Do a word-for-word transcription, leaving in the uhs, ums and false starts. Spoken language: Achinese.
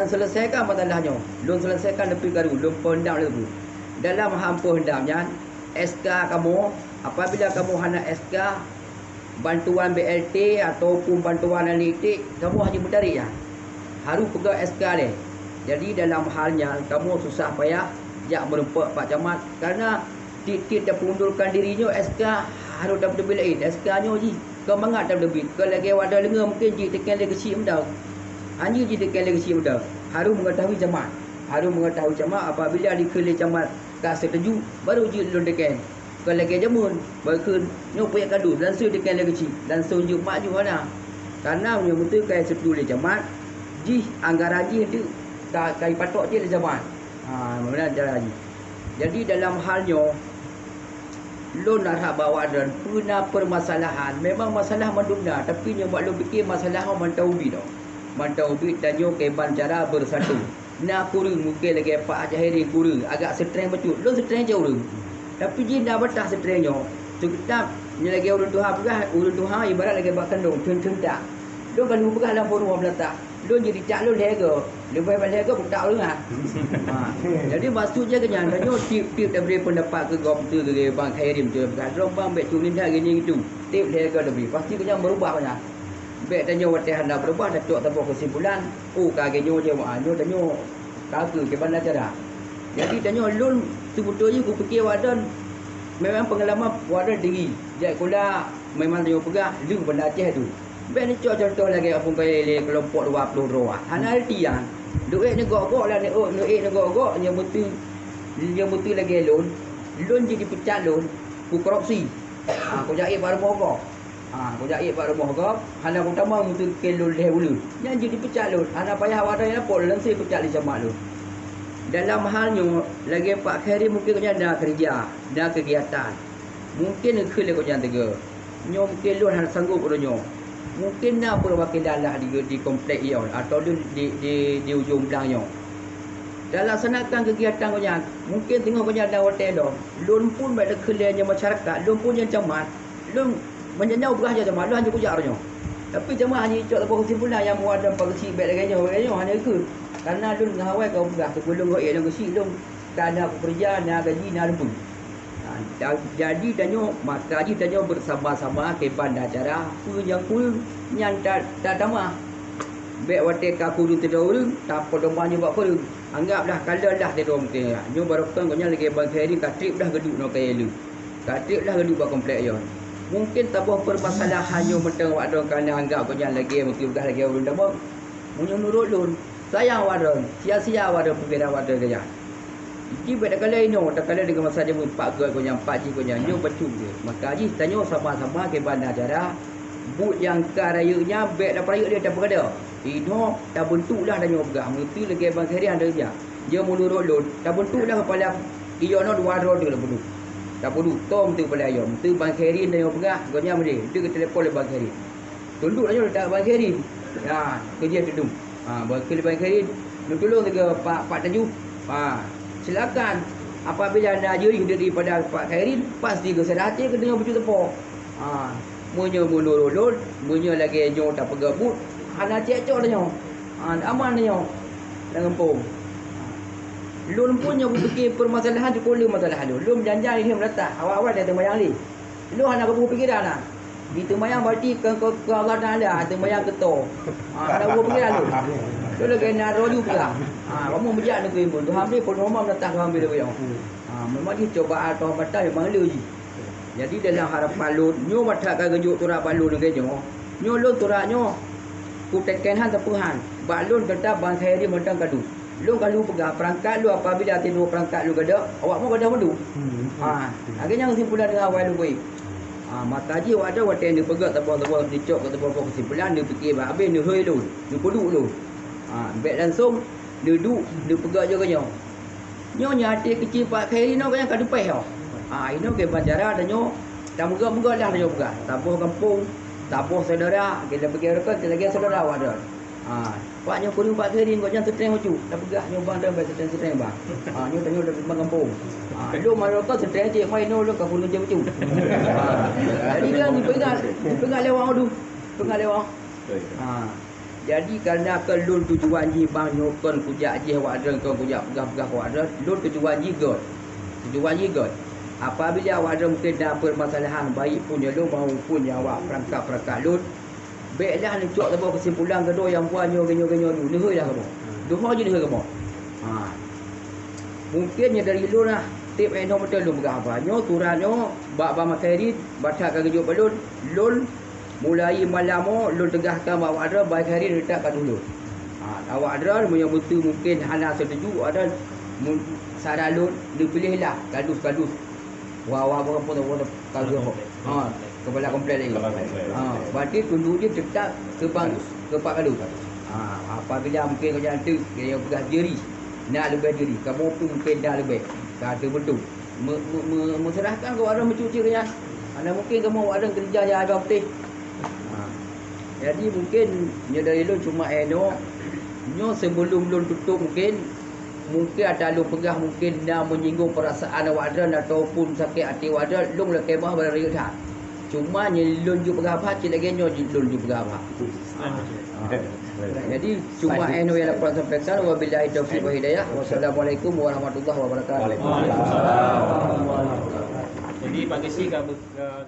Selesaikan masalah nyoe. Lôn selesaikan leubeh karu, lôn peuendam leubeh. Dalam hal peuendam nyan, S K kamoe, apabila kamoe hana S K bantuan B L T ataupun bantuan analitik, kamoe hana meutarek nyan. Harus peugah S K lé. Jadi dalam hal nyan kamoe susah payah jak meurumpok Pak Camat, karena tiep-tiep tapeundurkan diri nyoe S K harôh tapeuteubiet laén. S K nyoe jih kon mangat tapeuteubiet, kon lagèe wadah leungeue mungken jiteuken lé keuchik meudan. Hana jiteuken lé keuchik meudan. Harôh meungeutahui camat. Harôh meungeutahui camat, apabila dikheun lé camat ka seutuju, barô jeuet lôn teuken. Kon lagèe jameun, bak kheun nyoe peuet kadu, langsung teuken lé keuchik, langsung jeuet mak jeuet hana. Karena meunyoe beutôi ka seutuju lé camat, jih anggaran jih teuk ka, ka jipatok cit lé camat. Ha, meunan cara jih. Jadi dalam hal nyoe, lôn harab bak awak droen, peue na permasalahan. Memang masalah mandum na, tapi nyoe bak lôn pike masalah nyoe mantong ubit nyoe. Mantong ubit tanyoe kiban cara bersatu. Na kureueng mungken lagèe Pak Haji Hairin kureueng, agak streng bacut. Lôn streng cit ureueng. Tapi jih na batas streng nyoe. Seukeutap nyoe lagèe ureueng tuha peugah, ureueng tuha ibarat lagèe bak kandông, theun-theun tak. Lôn ka lheueh peugah lam forum bak meulatak. Lôn jeuet cak lôn lhèe goe. Leubeh bak lhèe goe kutak ureueng ah. Ha. Jadi maksud jih keu nyan, tanyoe tiep-tiep tabri peundapat keu gob tu keu Bang Khairin tu peugah, "Droe Bang bèk cu nindai gini gitu." Tiep lhèe goe tabri. Pasti keu nyan beurubah keu nyan. Bèk tanyoe watèe hana beurubah tacok saboh keusimpulan, "Oh, ka geutanyoe jaweueb." Ah, nyoe tanyoe ka keu keu banda cara. Jadi tanyoe lôn seubeutôi jih kupike awak droen memang peungalaman awak droen tinggi. Jak sikula memang tanyoe peugah lheueh banda Aceh tu. Bèk neucok cuntoh lagèe apui kayèe lé keulompok dua ploh droe. Hana arti nyan. Duek neugok-gok lah, neuek neugok-gok nyang beutôi, nyang beutôi lagèe lôn. Lôn jih jipeucat lôn, kukorupsi. Ha, kujak ék bak rumoh gob. Ha, kujak ék bak rumoh gob, hana kutamong meuteuken lôn lhèe buleuen. Nyan jeuet jipeucat lôn, hana payah awak droen nyang lapor, langsung peucat lé camat lôn. Dalam hal nyoe, lagèe Pak Khairin mungken gobnyan na keureuja, na keugiatan. Mungken geukheun lé gobnyan teuga, nyoe mungken lôn hana sanggob uroe nyoe. Mungken na peurwakilan lah di, di komplek nyoe atau di, di, di, di ujong blang nyoe. Talaksanakan keugiatan gobnyan, mungken teungoh gobnyan na watèe lom. Lôn pun bèk takheun lé nyoe masyarakat, lôn pun nyang camat, lôn Meunyoe nyoe peugah jak camat, lôn hana kujak uroe nyoe. Tapi camat hana jicok saboh keusimpulan nyang muat dan pageusik bèk lagèe nyoe, lagèe nyoe hana geukheun. Karena lôn ngon awai ka peugah, sibeulom gob ék lôn geusik lôn ka na kukeureuja, na gaji, na lumpui. Ha, ja-, jadi tanyoe, maka jih tanyoe bersama-sama kiban cara peue nyang kureueng nyan ta-, tatamah. Bèk watèe ka kureueng sidroe ureueng, tapeudoman nyoe bak kureueng. Anggaplah kalon lah sidroe mungken. Nyoe barokon gobnyan lagèe Bang Khairin ka trép dah geuduek nyoe kayèe lheueh. Ka trép lah geuduek bak komplek nyoe. Mungken saboh peumasalahan nyoe mantong awak droen ka na anggap gobnyan lagèe meukeubah lagèe ureueng tamong. Meunyoe meunurot lôn, sayang awak droen, sia-sia awak droen peupikiran awak droen gaya. Jih bèk takalon inoe, takalon deungon masa jameun pat göt gobnyan, pat jih gobnyan, nyoe bacut jih. Maka jih tanyoe sama-sama kiban cara buet nyang ka rayeuk nyan bèk tapeurayeuk lé tapeugada. Inoe tabeuntuk lah tanyoe peugah, meuteu lagèe Bang Khairin hana jijak. Jeuet meunurot lôn, tabeuntuk lah keupala inoe dua droe teuh tabeuntuk. Tabeuntuk tom teuh keupala inoe. Meuteu Bang Khairin tanyoe peugah, gobnyan meudeh, teuh geutelepon lé Bang Khairin. Tunduk tanyoe lé Bang Khairin. Ha, keu jih tunduk. Ha, Bang Khairin, Bang Khairin, neutulông sigoe Pak, Pak Tanjung. Ha, silakan. Apabila na jeurih daripada Pak Khairin, pasti geuseurah até keu tanyoe bacut sapo. Ha, meunyoe meunurot lôn, meunyoe lagèe nyoe tapeugah buet, hana cèk cok tanyoe. Ha, aman tanyoe lam gampông. Ha. Lôn pun nyang kupike peumasalahan cukôp le masalah lôn. Lôn janji lheueh meulatak, awai-awai lé teumayang lé. Lôn hana kubu pikeran na. Di teumayang berarti keu, keu, keu Allah Taala, teumayang keu toh. Ha, hana kubu pikeran lôn. Lôn lagèe na droe ju peugah. Ha, kamoe meujak nanggroe Imeum, dua hamle peunoh meulatak dua hamle lagèe nyoe. Ha, memang jih cobaan atau hambatan memang le jih. Jadi dalam harapan lôn, nyoe mata ka geujok surat bak lôn lagèe nyoe. Nyoe lôn surat nyoe kuteken han sapeue han. Bak lôn teutab Bang Khairi mantong ka duek. Lôn ka lheueh peugah, peurangkat lôn apabila sidroe peurangkat lôn gadôh, awak nyoe gadôh mandum. Hmm. Ha, lagèe nyan keusimpulan deungon awai lôn bri. Ha, maka jih awak nyan watèe neupeugah saboh-saboh, neucok keu saboh-saboh keusimpulan, neupike bak abéh, neuhôi lôn, neupeuduek lôn. Ha, bèk langsông neuduek, neupeugah lagèe nyoe. Nyoe nyang até keuci Pak Khairi nyoe nyang ka teupèh nyoe. Ha, inoe kiban cara tanyoe, tameugah-meugah lah tanyoe peugah. Saboh gampông, saboh syedara, kita bagi rakan, kita lagèe syedara awak nyan. Ha, Pak nyoe kureueng Pak Khairi, gobnyan seutreng bacut. Tapeugah nyoe bang dan bèk seutreng-seutreng bang. Ha, nyoe tanyoe dari gampông. Ha, lôn maroka seutreng cit, mai nyoe lôn ka kureueng cit bacut. Ha, jadi kan dipeuingat, dipeuingat lé awak tu. Peuingat lé awak. Ha. Jadi, karena kon lôn tujuan jih bang nyoe kon kujak jih awak droen, kon kujak peugah-peugah awak droen, lôn tujuan jih göt. Tujuan jih göt. Apabila awak droen mungkin na permasalahan, baik pun nyoe lôn maupun nyang awak perangkat-perangkat lôn, béklah neucok saboh kesimpulan keudroe nyang buat nyoe, nyoe, nyoe, nyoe, neuhôi lah kamoe. Neuhôi jih neuhôi kamoe. Ha. Mungkin nyoe dari lôn lah, tiep eh nyoe beutôi lôn peugah haba. Nyoe surat nyoe bak Bang Khairin, bak that ka geujok bak lôn, lôn Mulai malam nyoe lôn teugahkan bak awak droe, Bang Khairin teutap ka dulu. Ha, awak droe meunyoe meuteumungken hana setuju, awak droe mun saran lôn, neupiléh lah gadus-gadus. Wa, wa, wa, wa, wa, ha, kepala komplek lagi. Kepala komplek. Ha, berarti tunduk jih teutap keu bang, keu Pak Gadus. Ha, apabila mungken kau jangan tu, dia yang peugah jeri, nak leubeh jeri. Kamu pun mungken dah leubeh. Ka tu betul. Me-, me-, me-, meuseurahkan keu awak droe meucuci keu nyan. Hana mungken kamoe awak droe keureuja nyang agam teh. Ha. Jadi mungken nyoe dari lôn cuma eh nyoe, nyoe sebelum lôn tutup mungken, mungken ata lôn peugah mungken na menyinggung perasaan awak droe ataupun sakét até awak droe, lôn lakée meu'ah bak rayeuk that. Cuma nyoe lôn jeuet peugah that, cit lagée nyoe lôn jeuet peugah that. Ha. Jadi cuma eh nyoe nyang lôn sampaikan, wabillahi taufiq wal hidayah. Wassalamualaikum warahmatullahi wabarakatuh. Waalaikumsalam. Jadi, Pak Geuchik ka be-, ka